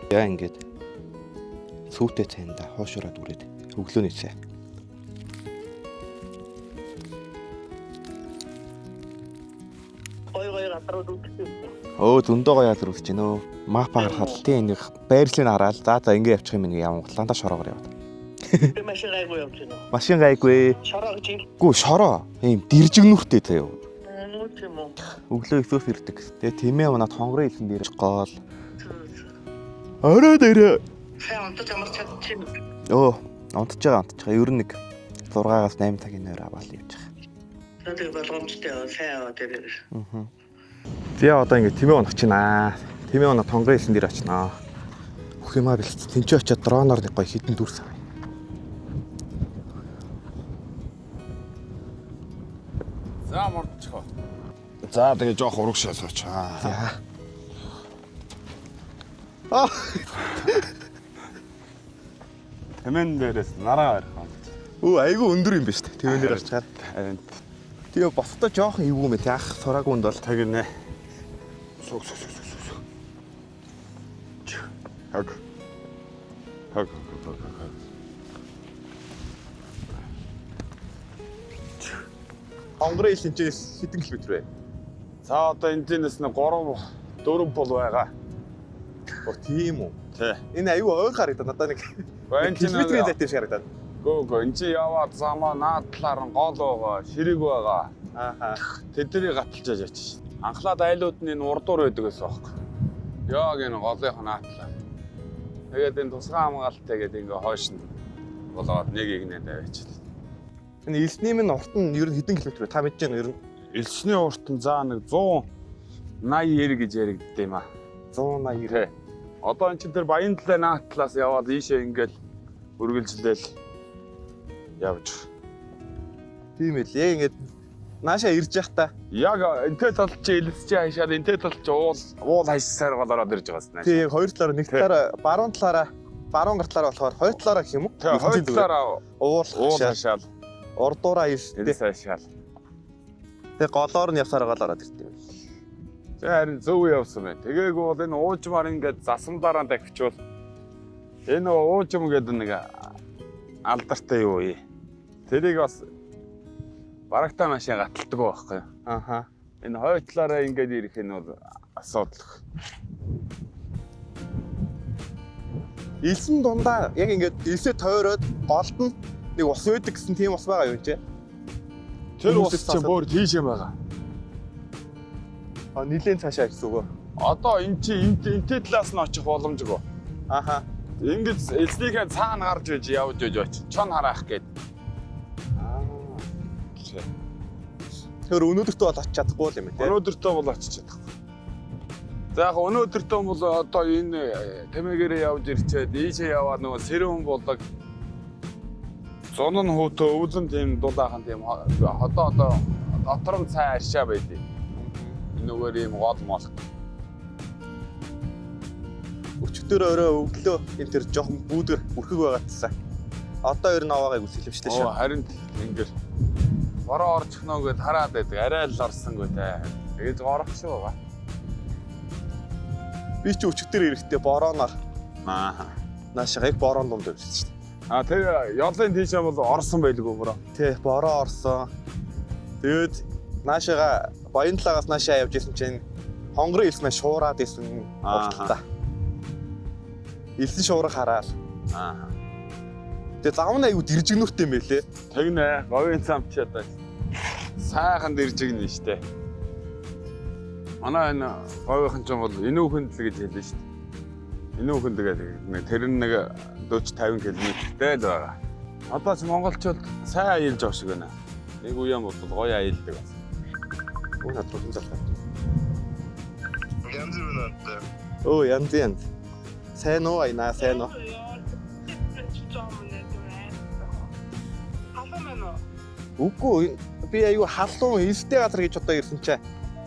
Яа ингээд сүүтэй цайнда хуушураад үрээд өглөөний цай. Гой гой газрууд үзсэн. Өө зөндөө гоё газар үзэж байна өө. Мап харахад тийм нэг байрлалыг хараад за за ингэ явчих юм нэг яван ландаа шороогоор яваад. Тэр машин гайгүй явж байна уу? Машин гайгүй. Шороо гэж хэл. Гүү шороо. Ийм дэржигнүртэй заяа. Нүү тийм үү. Өглөө өсөөс ирдэг. Тэгээ тэмээ унаад хонгорын хэлсэн дээр гол. Орой дээр. Сайн унтаж амарч чадчих юм. Өө унтж байгаа унтж байгаа. Ер нь нэг 6-аас 8 цагийн нойр аваад явж байгаа. Тэгээ болгоомжтой яваа, сайн яваа тэр. Аа. За одоо ингэ тэмээ унах чинь аа. Тэмээ унаа тонгорын хэлсэн дээр очноо. Бүх юмаа бэлт. Тэнцээ очиад дроноор нэг гоё хідэн дүрс авъя. За мордчихоо. За тэгээ жоох урагшаа сууч. Аа. За. Аа. Тэмэн дээрээс нараа барих. Өө айгүй өндөр юм байна шүү дээ. Тэмээн дээр гарчаар. Харин Тэгээ босохдоо жоохон эвгүй юм те, анх сураагүй хүнд бол. Тэгнэ. Суг суг суг суг суг. Хаг. Хаг хаг хаг хаг. Хонгорын ил хинчээс хэдэн километр вэ? За одоо эндээс нэг 3 4 бол байгаа. Оо, тийм үү. Тий. Энэ аюу ойр харагдаад надад нэг Гэхдээ энэ чинь километрийн зайтай шиг харагдаад. Гөө гөө энэ чи яваад замаа наад талаар нь гол байгаа, ширэг байгаа. Ааха. Тэднийг гаталж яж очиж. Анхлаад айлууд нь энэ урдуур байдаг гэсэн аахгүй. Яг энэ голынх нь наад талаар. Тэгээд энэ тусгай хамгаалттай гэдэг ингээ хойш нь болоод нэг игнэ тавиач. Энэ элсний минь урт нь ер нь хэдэн километр вэ? Та мэдэж байна ер нь? Элсний урт нь за нэг 180 90 гэж яригдд юм аа. 180. Тий. Одоо энэ чинь тэр баян талаа наад талаас яваад ийшээ ингээл үргэлжлээл явж. Тийм ээ. Яг ингээд наашаа ирж явах та. Яг энтэй тал чи элсч хашаад энтэй тал чи уул уул хайсаар гол ороод ирж байгаас нааш. Тий, яг хоёр талаараа, нэг талаараа баруун талаараа, баруун гар талаараа болохоор хоёр талаараа гэх юм уу? Тий, хоёр талаараа уул уул хашаад, хашаал, урдуураа элстэй. элс хашаал. Тэгээ голоор нь явсаар гол ороод ирд юм. За харин зөв явсан байна. Тэгээгүй бол энэ уужмаар ингээд засамдаараа давхичвал энэ уужим гэдэг нэг алдартай юу юм. Тэрийг бас барагтаа машин гаталдаг байхгүй юу? Ааха. Энэ хой талаараа ингээд ирэх нь бол асуудал. Элсэн дундаа яг ингээд элсээ тойроод голд нь нэг ус байдаг гэсэн тийм ус байгаа юу энэ? Тэр ус Хүмүүсээс чинь бүр тийшээ байгаа. А нилээн цаашаа гэсэн үг үү? Одоо энэ чи энтэй талаас нь очих боломжгүй. Ааха. Ингээд элснийхээ цаана гарч иж явж иж очив. Чон хараах гээд. Аа. Тэр өнөөдөртөө бол очиж чадахгүй л юм тий. Өнөөдөртөө бол очиж чадахгүй. За яг өнөөдөртөө бол одоо энэ тэмээгээрээ явж ирчээд ийшээ яваад нөгөө сэрүүн болог зун нь хүүтөө өвлөн тийм дулаахан тийм одоо одоо дотор нь цай аршаа байдیں۔ Энүүгээр ийм гол мол. Өчигдөр өрөө өглөө энэ тэр жоохон бүүдгэр бүрхэг байгаадсан. Одоо ер нь аваагааг үсгэлвчлээ Оо шүү. харин тэнгэр. Бороо орчихноо гэд хараад байдаг. Арай л орсонгүй те. Тэгэж горох шүү байгаа. Би чи өчигдөр ирэхдээ борооноор Аа. наашаа яг борон дунд явжсэн шүү дээ. А тэр ёлын тийшээ бол орсон байлгүй бороо. Тий, бороо орсон. Тэгээд наашаага баян талаагаас наашаа явж исэн чинь хонгорын элс маань шуураад исэн Аа. урталтаа. Элсэн шуурах хараал. Аа. Тэгээ зам нь аягүй дэржигнүртэй юм байлээ. Тэгнэ. Говийн зам чи одоо сайхан дэржигнэ штэ. Манай энэ говийнхан ч бол энүүхэнд л гэж хэлнэ штэ. Энүүхэнд гэдэг нэг тэр нь нэг 40 50 км-тэй л байгаа. Одоо ч монголчууд сайн аялж байгаа шиг байна. Нэг үеэн бол гоё аялдаг бас. Үн над руу залгаа. Янз бүр надад. Өө янз янз. Сайн уу аянаа сайн уу? Үгүй би аюу халуун элстэй газар гэж одоо ирсэн чинь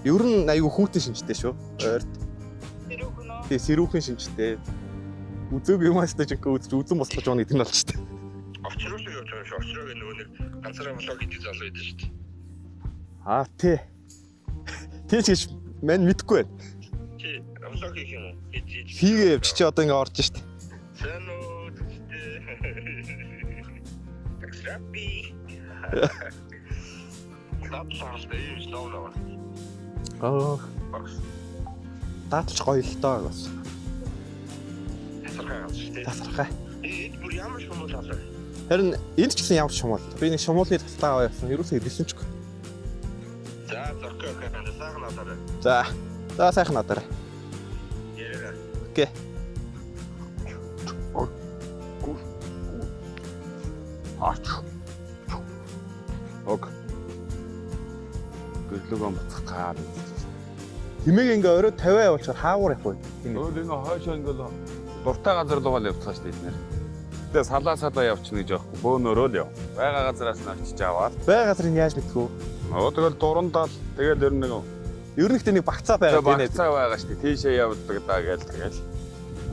ер нь аюу хүүтэн шинжтэй шүү. Ойрт. Тий, сэрүүхэн шинжтэй. Үзээгүй юм аастай жинхэнэ үзэж үзэн босгож явна гэдэг нь болж штэ. Очрол юу юм шиг очрог нөгөө нэг ганцаараа влог хийдэг залуу байдаг шүү дээ. Аа тий. Тий ч гэж мань мэдэхгүй байна. Чи влог хийх юм уу? Хийж хийж. Хийгээ явж чи одоо ингэ орж штэ. Сайн уу тэгтээ. Таксрапи. Дадлаа ийм лов лов. Аа. Багс. Дааталч гоё л доо бас. Тасархай ганц шүү дээ. Тасархай. Эд бүр ямар шумуул алаа. Харин энд ч гэсэн ямар шумуул. Би нэг шумуулны тастаа аваа явсан. Ерөөсөө ирсэн ч үгүй. За за окей окей. Сайхан надаарай. За. За сайхан надаарай. Яриа. Окей. Ач. Ок. Гэрлөгөө буцах гад. Химээг ингээ орой 50 явуулчихаар хаагуур явах уу? Энэ. Өөр энэ хойшоо ингээл дуртай газар руугаа л явцгаа шүү дээ эднэр. Гэтэ салаа салаа явчихна гэж байхгүй. Бөөнөрөө л яв. Бага газараас нь очиж аваад. Бай газрыг яаж мэдхүү? Нөгөө тэгэл дурандал тэгэл ер нь нэг Ер нь ихтэй нэг багцаа байгаа тийм ээ. багцаа байгаа шүү дээ. Тийшээ явдаг даа гээл тэгэл.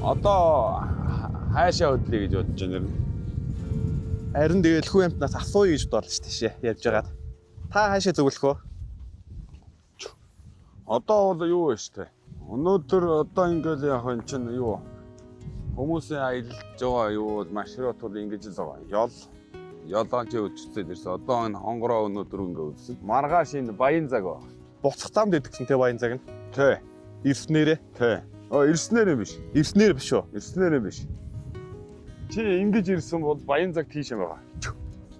Одоо хаашаа хөдлөе гэж бодож байна ер нь. Харин тэгэл хүү амтнаас асууя гэж бодлоо шүү дээ. Явж байгаад. Та хаашаа зөвлөх вэ? Одоо бол юу вэ штэ. Өнөөдөр одоо ингээл яг энэ чинь юу хүмүүсийн аялж байгаа юу бол маршрут бол ингэж л байгаа. Ёл ёлоонч өчтөд ирсэн. Одоо энэ хонгороо өнөөдөр ингээ үзсэн. Маргааш энэ баян цаг баг. Буцах замд идэгсэн те баян цаг нь. Тэ. Ирснээрээ. Тэ. Оо ирснээр юм биш. Ирснээр биш үү? Ирснээр юм биш. Чи ингэж ирсэн бол баян цаг тийш юм байгаа.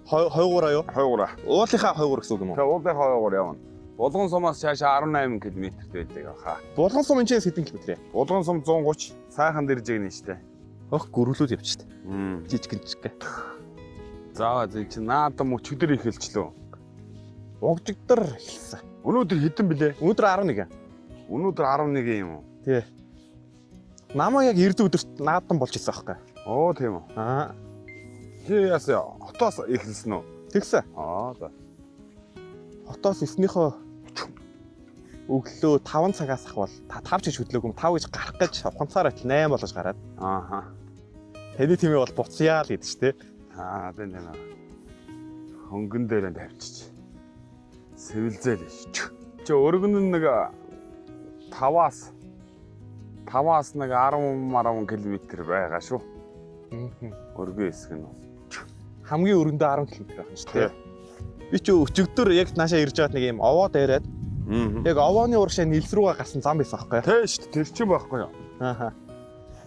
Хойгуураа юу? Хойгуура. Уулынхаа хойгуур гэсэн үг юм уу? Тэ уулынхаа хойгуур явна. Булган сумаас цаашаа 18 км-т байдаг хаа. Булган сум энэ хэдэн километр вэ? Булган сум 130 сайхан дэржиг нэ штэ. Ох гөрвлүүд явчихт. Мм. Жижигэн жижиг. За зэ чи наадам өчигдөр эхэлчлөө. Угжигдар эхэлсэн. Өнөөдөр хэдэн блэ? Өнөөдөр 11. Өнөөдөр 11 юм уу? Тий. Намаа яг эрдэ өдөрт наадам болж исэн аахгүй. Оо тийм үү. Аа. Чи яасан? Хотоос эхэлсэн үү? Тэгсэн. Аа за. Хотоос эснийхөө өглөө 5 цагаас ахвал 5 ч гэж хөдлөөгүй 5 гэж гарах гэж ухамсаар атал 8 болгож гараад. Ааха. Таны тэмээ бол буцъя л гэдэг чи тээ. Аа тийм тийм. Хөнгөн дээр тавьчих. Сэвэлзээл ш. Чи өргөн нь нэг 5-аас 5-аас нэг 10 10 км байгаа шүү. Өргөн хэсэг нь. Хамгийн өргөндөө 10 км байх нь шүү дээ. Би чи өчигдөр яг наашаа ирж байгаад нэг юм овоо дээрээд яг овооны урагшаа нэлс рүүгээ гарсан зам байсан аахгүй. Тэ шүү дээ. Тэр чинь байхгүй юу? Ааха.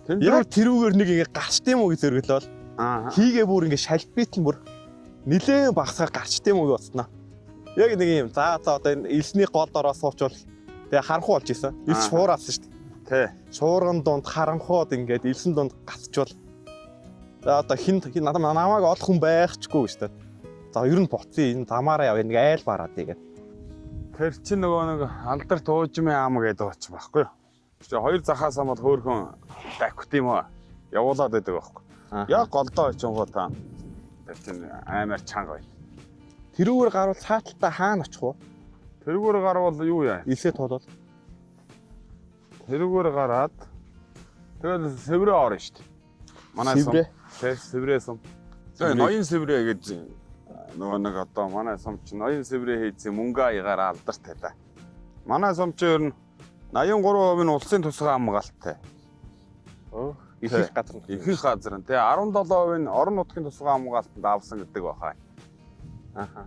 Тэн Яг тэрүүгээр нэг ингэ гарчт юм уу гэж зэрэглэвэл Аа. хийгээ бүр ингэ шалбит нь бүр нилээн багсаар гарчт юм уу гэж бодсноо. Яг нэг юм за за одоо энэ элсний гол дороо суучвал тэгээ харанхуй болж исэн. Элс Аа. шуураасан шүү дээ. Тэ. Шуурган дунд харанхууд ингээд элсэн дунд гацчвал за одоо хин хин надад намайг олох хүн байхчгүй гэж дээ. За ер нь буцъя энэ замаараа явъя нэг айл бараад тэгээд. Тэр чинь нөгөө нэг алдарт уужмын ам гэдэг оч байхгүй юу? Чи хоёр захаас амад хөөхөн давхт юм аа. Явуулаад байдаг байхгүй. Яг голдоо очингоо та. Тэр чинь аймаар чанга байна. Тэрүүгээр гарвал цааталтаа хаана очих вэ? Тэрүүгээр гарвал юу яа? Элсээ тулвал Тэрүүгээр гараад тэгэл сэврээ орно шүү дээ. Манай сум. Сэврээ? Тэ сэврээ сум. Тэгээ ноён сэврээ гэж нөгөө нэг одоо манай сум чинь ноён сэврээ хийсэн мөнгө аягаар алдартай та. Манай сум чинь ер нь 83% нь улсын тусгай хамгаалттай. их их газар нь. Ихэнх газар нь тэгээ 17% нь орон нутгийн тусгай хамгаалтанд авсан гэдэг баха. Аха.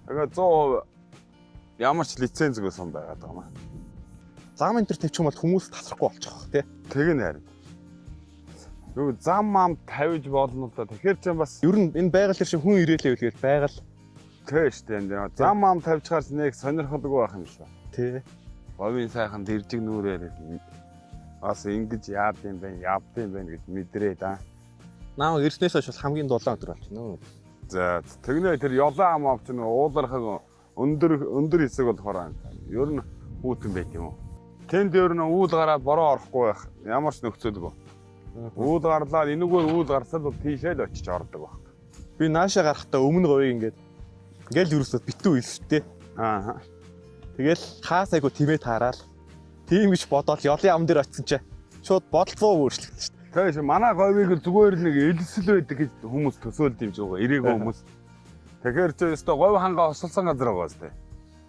Тэгээ 100% ямар ч лицензгүй сум байгаад байгаа юм аа. Зам энэ төр тавьчих юм бол хүмүүс тасрахгүй болчих واخ тий. Тэг нь харин. Юу зам ам тавьж болно л да. Тэгэхээр ч бас Ер нь энэ байгаль төр шиг хүн ирээлээ үлгээл байгаль тэ штэ энэ. Зам ам тавьчихаар нэг сонирхолгүй байх юм шиг. тий. Говийн сайхан дэржиг нүрээр бас ингэж яад юм бэ, явд юм бэ гэж мэдрээ да. Наа ирснээс хойш бол хамгийн дулаан өдөр болж байна. За тэгнэ тэр ёлон ам авч нэг уулархаг өндөр өндөр хэсэг болохоор ер нь хүүтэн байт юм уу. Тэнд ер нь үүл гараад бороо орохгүй байх ямар ч нөхцөлгүй. Үүл гарлаа энэгээр үүл гарсаад бол тийшээ л очиж ордог баг. Би наашаа гарахдаа өмнө говийг ингээд ингээл юусоо битүү илсвтэй. Аа. Тэгэл хаас айгу тимээ таараал. Тийм гэж бодоол ёлын ам дээр очисон чи шууд бодолцоо өөрчлөгдсөн шүү дээ. Тэгээс манай говийг л зүгээр нэг элсэл байдаг гэж хүмүүс төсөөлд юм шиг байгаа. Ирээгүй хүмүүс. Тэгэхээр чи өстө говь хангаа хосолсон газар байгаа өстө.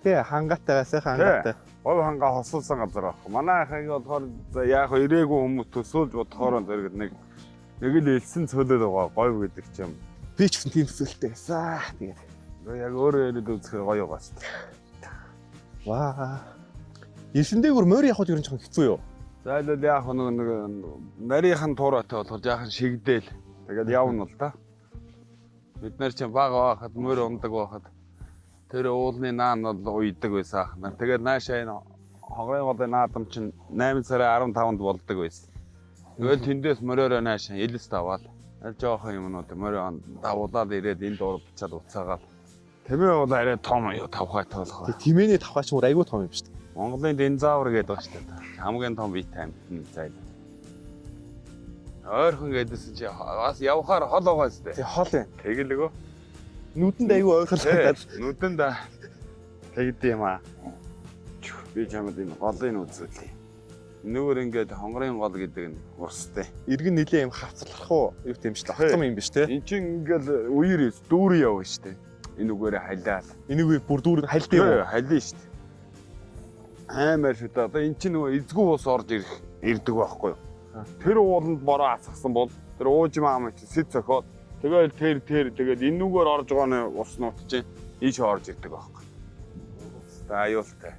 Тий, хангатай сайхан хангаатай. Говь хангаа хосолсон газар байхгүй. Манай ахыг болохоор за яах вэ ирээгүй хүмүүс төсөөлж бодохоор зэрэг нэг нэг л элсэн цөлөд байгаа говь гэдэг чинь. Би ч гэсэн тийм төсөөлттэй байсан. Тэгээд Яг өөрөө яриад үзэхээр гоё байгаа өстө. ваа. Элсэндээ бүр морь явахд ер нь жоохон хэцүү юу? За л яах вэ нэг нарийнхан туурайтай болохоор жаахан шигдээл. Тэгээд явна л да. Бид нар чинь бага байхад морь ундаг байхад тэр уулны наан бол уйдаг байсан ах нар. Тэгээд наашаа энэ хонгорын голын наадам чинь 8 сарын 15-нд болдог байсан. Тэгэл тэндээс мориороо наашаа элс даваал. Аль жоохон юмнууд морио давуулаад ирээд энд урдчаад уцаагаал. Тэмээ бол арай том юу тавхай тоолох. Тэг тимээний тавхаач мөр айгүй том юм шүү дээ. Монголын динозавр гэдэг байгаа шүү дээ. Хамгийн том витамин зайл. Ойрхон гэдсэн чи бас явхаар хол байгаа зү. Тэг хол байна. Тэгэлэгөө. Нүдэнд айгүй ойрхон Нүдэнд тэгд юм аа. Би чамд энэ голыг үзүүлье. Нүгэр ингээд хонгорын гол гэдэг нь урстай. Иргэн нилээ юм хавцлах уу? Юу тийм шүү дээ. Оцом юм биш те. Энд чинь ингээд үер дүүр явна шүү дээ. Энэ үгээрээ халиал. Энийг бүр дүүрэн хальт юм уу? Халиа шүү дээ. Аймаар шүү дээ. Одоо эн чинь нөгөө эзгүй ус орж ирэх ирдэг байхгүй юу? Тэр ууланд бороо асгасан бол тэр уужим ам чинь сэт цохиод тэгэл тэр тэр тэгэл энүүгээр орж байгаа нь уснууд чинь ийш орж ирдэг байхгүй. За аюултай.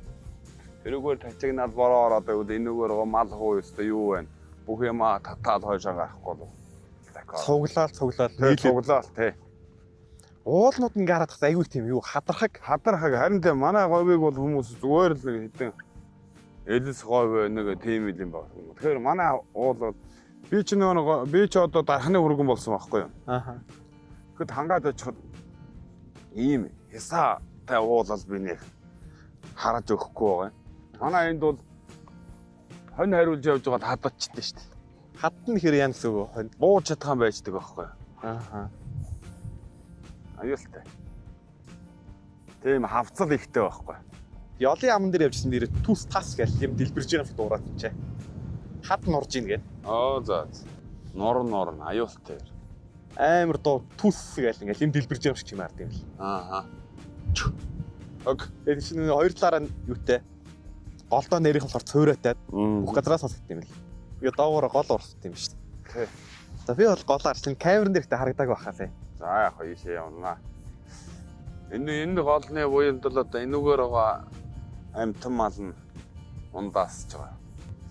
Тэрүүгээр тачигнаад бороо ороод байвал энүүгээр мал хуу ёстой юу вэ? Бүх юмаа татаад хойшоо гарахгүй бол. Цуглаал цуглаал нийлээд цуглаал тий. Уулнууд ингээ хараад тахад айгүй тийм юу хадархаг. Хадархаг харин тийм манай говийг бол хүмүүс зүгээр л нэг хэдэн элс говь нэг тийм л юм байна. Тэгэхээр манай уул бол би ч нөгөө би ч одоо дархны хүргэн болсон байхгүй юу? Ааха. Тэгэхэд хангаад очиход ийм хясаатай уулал би нэг хараж өгөхгүй байгаа юм. Манай энд бол хонь хариулж явж байгаад хадачихдээ шүү дээ. Хадна гэхээр яа гэсэн үг вэ? Хонь. Бууж чадхан байждаг байхгүй юу? Ааха. Аюултай. Тийм хавцал ихтэй байхгүй. Ёлын аман дээр явжсэн нэрээ түс тас гэл юм дэлбэрж байгаа юм шиг дуурайд чи. Хад нурж ийн гээд. Оо за. Нор нор нь аюултай. Амар дуу түс гэл ингээл юм дэлбэрж байгаа юм шиг чим ард юм л. Ааха. Ок. Тэгээд чинь хоёр талаараа юутай голдоо нэрийнх болохоор цуурайтай бүх газараа сонсогдсон юм л. Би доогоор гол урсд юм шүү дээ. За би бол голоо арчлан камерын дээр ихтэй харагдааг байхаа лээ. За яг хоо ийшээ явнаа. Энэ голны буянд л одоо энүүгээр байгаа амтан мал нь ундаасч байгаа.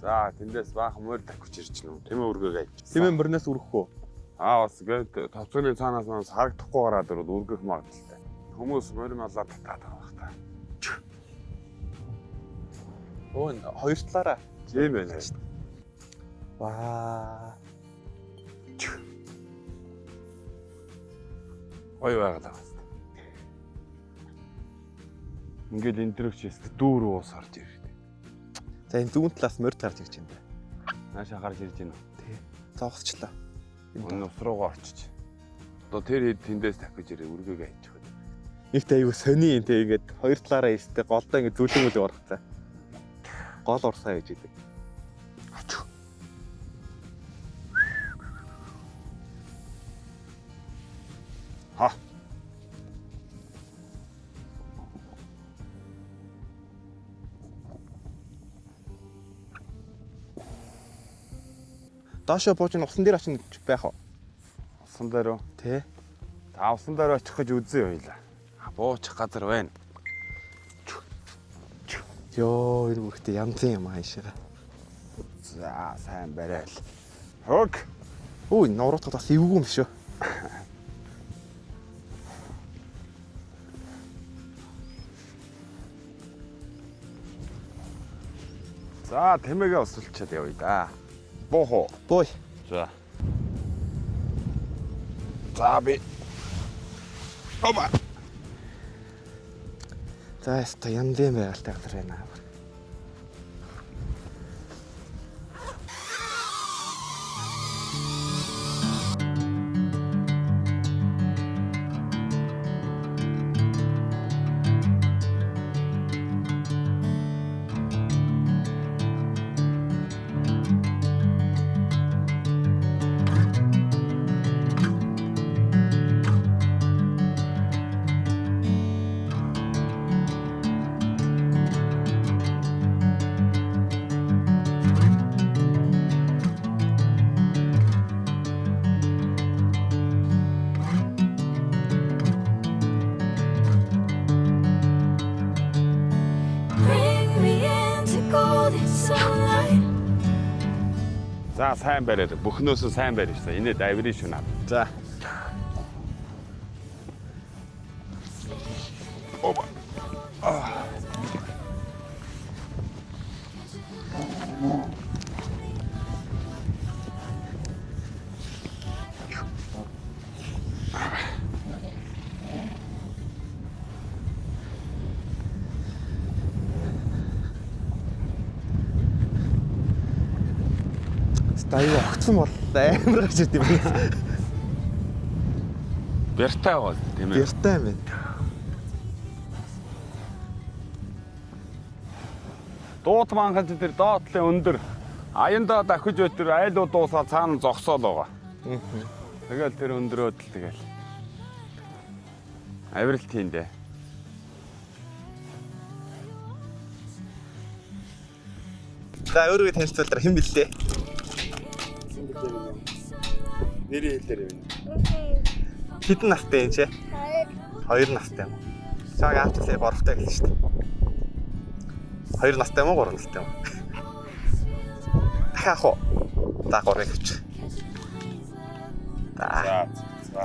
За тэндээс баахан морь давхиж ирж гэнэ. Тэмээ үргээг айж. Тэмээ моринаас үргэх үү? Аа бас гээд товцооны цаанаас нас харагдахгүй гараад ирвэл үргэх магадлалтай. Хүмүүс морь малаа татаад байгаа бах та. Өө хоёр талаараа. Тийм байна. Ваа. Гоё байгалаа байна. Ингээд энэ дөрөв чи өстө дүүр уус орж ирдэг. За энэ зүүн талаас морь гарч ирж байна. Нааша гарч ирж байна. Тий. Зогсчлаа. Энэ ус руугаа очиж. Одоо тэр хэд тэндээс давхиж ирээ үргээг айчих. Нэгт аюу сони юм те ингээд хоёр талаараа ирстэй голдоо ингээд зүлэн мүлэг орох цаа. Гол урсаа гэж идэг. Ач. Ха. Доошоо бууж ин усан дээр очино гэж байх уу? Усан дээр үү? Тэ. За усан дээр очих гэж үзье хоёлаа. Буучих газар байна. Йоо, энэ бүрхтээ янзын юм аашаа. За сайн барайл. Хөг. Өө, нууруудад бас эвгүй юм шүү. За тэмээгээ усалчаад явъя да. Буух уу? Бууй. За. За би. Оба. За яста янзын байгальтай газар байна. Bring me into golden sunlight. За сайн бариад бүхнөөсөө сайн барь шээ. Инээ давирын шүн ав. За. Оба. Аюу огцсон бол амар гарч ирд юм байна. Бяртай бол тийм ээ. Бяртай юм байна. Дуут манхан чи тэр доотлын өндөр аяндаа дахиж өтер айлуу дуусаа цаана зогсоол байгаа. Тэгэл тэр өндрөөд л тэгэл. Авирал тийм дээ. За өөрийгөө танилцуулаарай. Хэн бэлээ? Нэрийн хэлээр юм. Хэдэн настай юм чи? 2 настай юм. Чамайг аав чи сая 3-тай гэлээ шүү дээ. 2 настай юм уу 3 настай юм уу? Дахиад ах уу? За 3-ыг авчих. За За. За.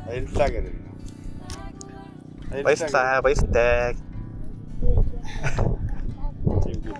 Баярлалаа гэрээ. баярлалаа, баяртай. Тийм үү.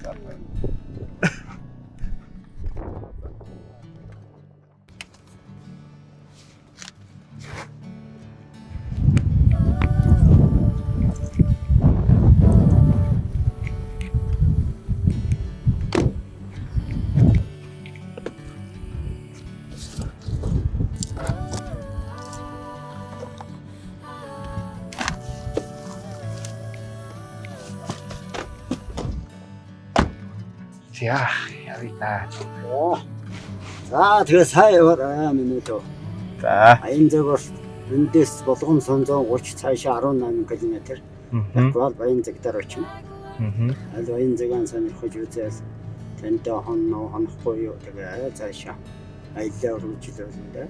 За явъя та. За тэгээ сайн яваарай миний дөө. За. Баянзаг бол эндээс Булган 130 цаашаа 18 км. Тэгвэл Баянзаг дээр очино. Аль Баянзагаан сонирхож үзээл тантай хонно хонохгүй юу тэгээ цаашаа аяллаа үргэлжлүүлнэ дээ.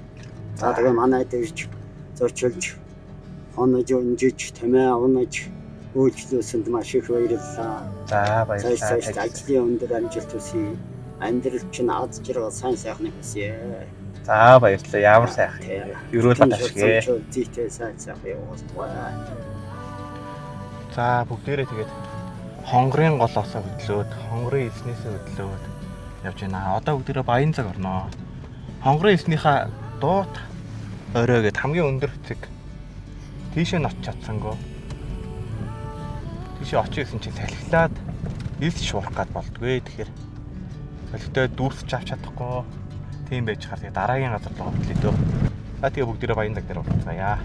За тэгээ манайд ирж зочилж хонож өнжиж тамиа унаж үйлчлүүлсэнд маш их баярлалаа. За Цааш баярлалаа. цааш ажлын өндөр амжилт хүсье. Амьдрал чинь аз жаргал сайн сайхныг хүсье. За баярлалаа. Ямар сайхан. Ерөөл аташгэ. Зүйтэй сайн сайхан явуултугай. За бүгдээрээ тэгээд хонгорын голоосоо хөдлөөд, хонгорын эзнээсээ хөдлөөд явж байна. Одоо бүгдээрээ Баянзаг орноо. Хонгорын эзнийхээ дуут орой гэд хамгийн өндөр хэсэг тийшээ нь очиж чадсангүй. Тийшээ очиж исэн чинь салхилаад элс шуурах гад болдгоо. Тэгэхээр салхитай дүүрсэж авч чадахгүй. Тийм байж хаар тэгээд дараагийн газар руу хөдлөө дөө. За тэгээ бүгдээрээ Баянзаг дээр уулзъя.